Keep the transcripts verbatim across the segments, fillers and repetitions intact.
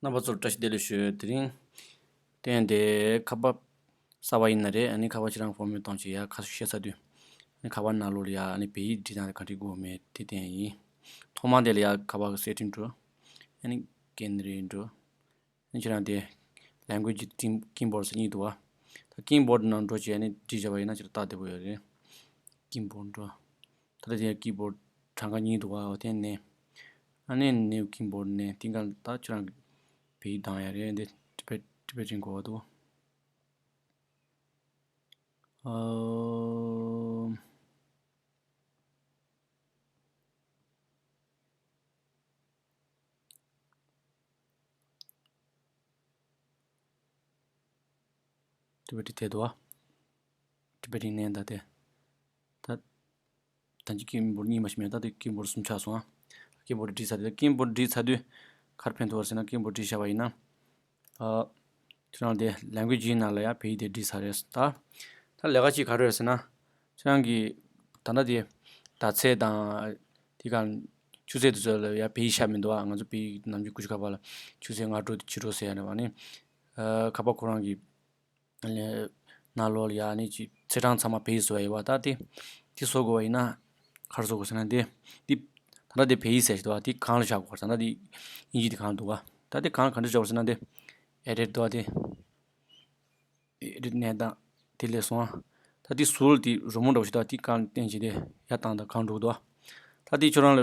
རྣམ་པ་ཚོར་བཀྲ་ཤིས་བདེ་ལེགས་ཞུ། དེ་རིང་བསྟན་དེ་ཁ་པར་གསར་པ་ཡིན་ན་རེད། ཨ་ནི་ཁ་པར་ཁྱེད་རང་ཕོར་མེད་གཏོང་བྱེད་ཡ་ཁ་ཤས་བཤད་ཚར་དུས། ཨ་ནི་ཁ་པར་ནང་ལོགས་ལ་ཡ་ཨ་ནི་བོད་ཡིག་འབྲི་སྟངས་ག་འདྲ་དགོས་མེད་དེ་བསྟན་ཡིན། ཐོག་མ་དེ་ལ་ཡ་ཁ་པར་གི་སེ་ཊིང་འགྲོ། ཨ་ནི་སྐད་རིགས་འགྲོ། ཨ་ནི་ཁྱེད་རང་དེ་ལེང་གུ་ཡེ་ཇི་ཀིམ་ཀིམ་བོར་ཌི་ཟེར་གཉིས་འདུག་བ། ད་ཀིམ་བོར་ཌི་ནང་འགྲོ་བྱས་ཨ་ནི་འབྲི་བྱས་པ་ཡིན་ན་ཁྱེད་རང་སྟབས་བདེ་པོ་ཡོད་རེད། ཀིམ་བོར་ཌི་འགྲོ། ད་ལྟ་དེ་ཀི་བོར་ཌི་གྲངས་ཀ་གཉིས་འདུག་ག་འོ་དེ་ནས། ཨ་ནི་ནེའུ་ཀི་བོར་ཌི་ནས་དེ་ག་ད་ཁྱོད་རང་གི་བོད་ཡིག་གདམ་ཡ་རེད། འདི་ཊི་བེཊ་ཊི་བེཊ་ཨིན་གོ་བ་འདུག་ཨ། ཊི་བེཊ་ཊི་དེ་འདུག་ག་ཊི་བེཊ་ཨིན་ནས་ད་དེ། ད། ད་ཅི་ཀི་བོར་ཌི་གཉིས་མ་ཞིག་མེད། ད་དེ་ཀི་བོར་ཌི་གསུམ་ཆགས་སོང་ཨ། ཀི་བོར་ཌི་བྲིས་ཚར་དུས་ཀི་བོར་ཌི་བྲིས་ཚར་དུས་ག་རེ་ཕན་ཐོགས་རེད་ཟེར་ན། ཀི་བོར་ཌི་བྲིས་བཞག་པ་ཡིན་ན། ཨ། ཁྱེད་རང་དེ་ལེང་གུ་ཡེ་ཇི་ནང་ལ་ཡ་བོད་ཡིག་དེ་བྲིས་ཚར་རེད་ད། ད་ལས་ཀ་གཅིག་ག་རེ་རེད་ཟེར་ན། ཁྱེད་རང་གི་ད་ལྟ་དེ་ཟླ་ཚེས་དང་། དེ་ག་ཆུ་ཚོད་དེ་ཚོ་ལ་ཡ་བོད་ཡིག་ཤར་མི་འདུག་ཨ། ང་ཚོ་བོད་ཡིག་ནམ་རྒྱུན་ཀུ་ཤུ་ཁ་པར་ལ་ཆུ་ཚོད་སྔ་དྲོ་ཕྱི་དྲོ་ཟེར་ཡ་རེད་བ་ནི། ཨ། ཁ་པར་ཁོ་རང་གི་ནང་ལོགས་ལ་ཡ་ནི་ཅིག་ཚེས་གྲངས་ཚང་མ་བོད་ཡིག་བཟོ་ཡ་ཡོད་པ། ད་དེ་དེ་བཟོ་དགོས་པ་ཡིན་ན་ག་རེ་བཟོ་དགོས་ཟེར་ན། དེ་དེ་ད་ལྟ་དེ་བོད་ཡིག་ཟེར་ཞིག་འདུག་བ། དེ་གང་ལ་བཞག་དགོས་ཟེར་ན། དེ་དབྱིན་ཇི་དེ་གང་འདུག་བ། ད་དེ་གང་ག་འདྲ་བཞག་དགོས་ཟེར་ན། དེ་ཨེ་ཌིཊ་འདུག་བ། དེ་ཨེ་ཌིཊ་ནས་ད་དེ་སླེབས་སོང་བ། ད་དེ་ཟུར་དེ་རི་མོ་འདྲ་བོ་ཞིག་འདུག་བ། དེ་གང་བསྟན་བྱས་དེ་ཡར་བཏང་ད་གང་འགྲོ་གི་འདུག་བ། ད་དེ་ཁྱོད་རང་ལ་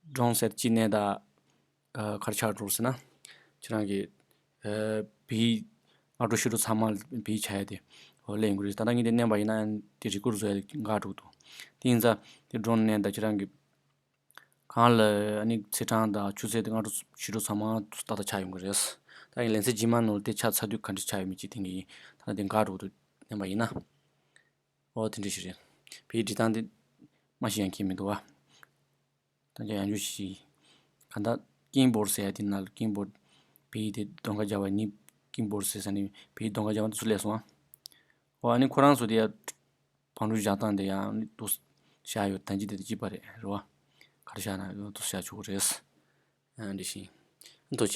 སྒྲུང་ཟེར་ཅིག་ནས་ད། ཨ། ག་རེ་ཆགས་འགྲོ་ཟེར་ན། ཁྱེད་རང་གི་ཨ། བོད་ཡིག་སྔ་དྲོ་ཕྱི་དྲོ་ཚང་མ་བོད་ཡིག་ཆགས་ཡ་དེ་འོ་ལེན་དགོས་རེད། ད་ལྟ་ངས་དེ་མནན་པ་ཡིན་ན་དེ་རི་ཀོཌ་བཟོ་ཡ་དེ་འགག་འགྲོ་གི་འདུག་དེ་ཡིན་ཙང་དེ་སྒྲུང་མནན་ད་ཁྱེད་རང་གི་གང་ལ་ཨ་ནི་ཚེས་གྲངས་དང་ཆུ་ཚོད་དེ་སྔ་དྲོ་ཕྱི་དྲོ་ཚང་མ་ཏག་ཏག་ཆགས་ཡོང་གི་རེད། ད་ངས་ལེན་ཚེ་རྗེས་མ་ནང་ལ་དེ་ཆགས་ཚར་དུས་ག་འདྲ་ཆགས་ཡོད་མེད་ཅིག་དེ་ངས་ད་ལྟ་དེ་འགག་འགྲོ་གི་འདུག་མནན་པ་ཡིན་ན། འོ་དེ་འདྲ་ཞིག་རེད། བོད་ཡིག་འབྲི་སྟངས་དེ་མ་ཤེས་ཡང་ཁྱད་མི་འདུག་བ། ད་ཅི་ཡང་རྒྱུ་ཞིག་གང་ལྟར་ཀིམ་བོར་ཌི་ཟེར་ཡ་དེ་ནང་ལ་ཀིམ་བོར་ཌི་བོད་ཡིག་དེ་གདམ་ག་རྒྱག་པ་ནི་ཀིམ་བོར་ཌི་ཟེར་ས་ནི་བོད་ཡིག་གདམ་ག་རྒྱག་པ་དེ་ཚོ་སླེབས་སོང་ཨ། འོ་ཨ་ནི་ཁོ་རང་ཚོ་དེ་ཡ་བང་རུ་བཞག་སྟངས་དེ་ཡང་ནི་ཏོག་བཞག་ཡོད། ད་ཅི་དེ་དེ་གཅིག་པ་རེད་རེད་བ། ག་རེ་བཞག་ན་ཡང་ཏོག་བཞག་ཆོག་གི་རེད། ཨ་འདི་བཞིན་ཏོག་